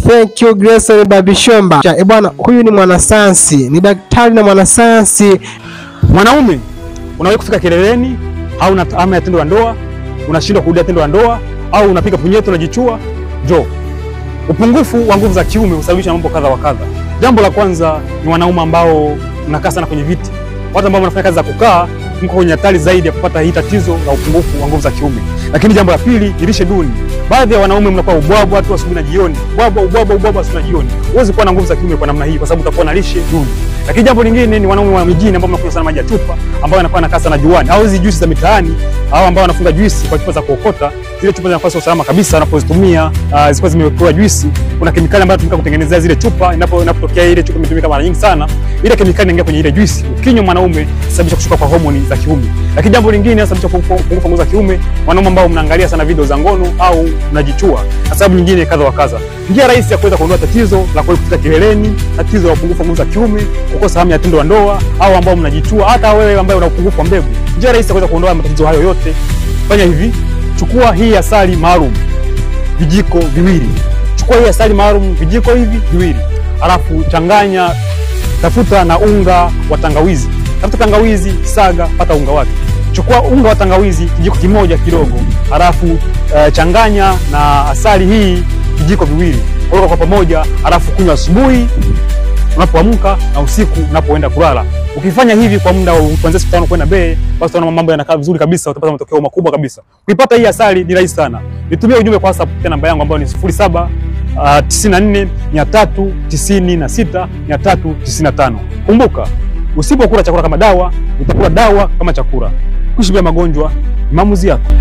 Thank you Grayson Babishomba. Bwana, huyu ni mwanasayansi, ni daktari na mwanasayansi. Mwanaume unaweza kufika kileleni, au hamu ya tendo la ndoa, unashindwa kurudia tendo la ndoa, au unapiga punyeto unajichua. Njoo. Upungufu wa nguvu za kiume husababisha mambo kadha wa kadha. Jambo la kwanza ni wanaume ambao mnakaa sana kwenye viti. Watu ambao wanafanya kazi za kukaa, mko kwenye hatari zaidi ya kupata hii tatizo la upungufu wa nguvu za kiume. Lakini jambo la pili ni lishe duni. Baadhi ya wanaume mnakuwa ubwabwa tu asubuhi na jioni. Ubwabwa ubwabwa ubwabwa asubuhi na jioni. Huwezi kuwa na nguvu za kiume kwa namna hii kwa sababu utakuwa na lishe duni. Lakini jambo lingine ni wanaume wa mijini ambao mnakunywa sana maji ya chupa, ambao yanakuwa yanakaa sana juani, au hizi juisi za mitaani, au ambao wanafunga juisi kwa chupa za kuokota. Zile chupa zinakuwa sio salama kabisa unapozitumia, zilikuwa zimewekewa juisi, kuna kemikali ambayo inatumika kutengenezea zile chupa. Inapotokea ile chupa imetumika mara nyingi sana, ile kemikali inaingia kwenye ile juisi. Ukinywa mwanaume, sababisha kushuka kwa homoni za kiume. Lakini jambo lingine inasababisha kupunguka nguvu za kiume, wanaume ambao mnaangalia sana video za ngono au mnajichua, na sababu nyingine kadha wa kadha. Njia rahisi ya kuweza kuondoa tatizo la kufika kileleni, tatizo la upungufu wa nguvu za kiume, kukosa hamu ya tendo la ndoa, au ambao mnajichua, hata wewe ambaye una upungufu wa mbegu, njia rahisi ya kuweza kuondoa matatizo hayo yote, fanya hivi: chukua hii asali maalum vijiko viwili. Chukua hii asali maalum vijiko hivi viwili, alafu changanya, tafuta na unga wa tangawizi. Tafuta tangawizi, saga, pata unga wake. Chukua unga wa tangawizi kijiko kimoja kidogo, alafu changanya na asali hii vijiko viwili, koroga kwa pamoja, alafu kunywa asubuhi unapoamka na usiku unapoenda kulala. Ukifanya hivi kwa muda wa kuanzia siku 5 kwenda mbele, basi utaona mambo yanakaa vizuri kabisa, utapata matokeo makubwa kabisa. Kuipata hii asali ni rahisi sana. Nitumie ujumbe kwa WhatsApp kupitia namba yangu ambayo ni 07 94 396 395. Kumbuka, usipokula chakula kama dawa, utakula dawa kama chakula. Kuishi bila magonjwa ni maamuzi yako.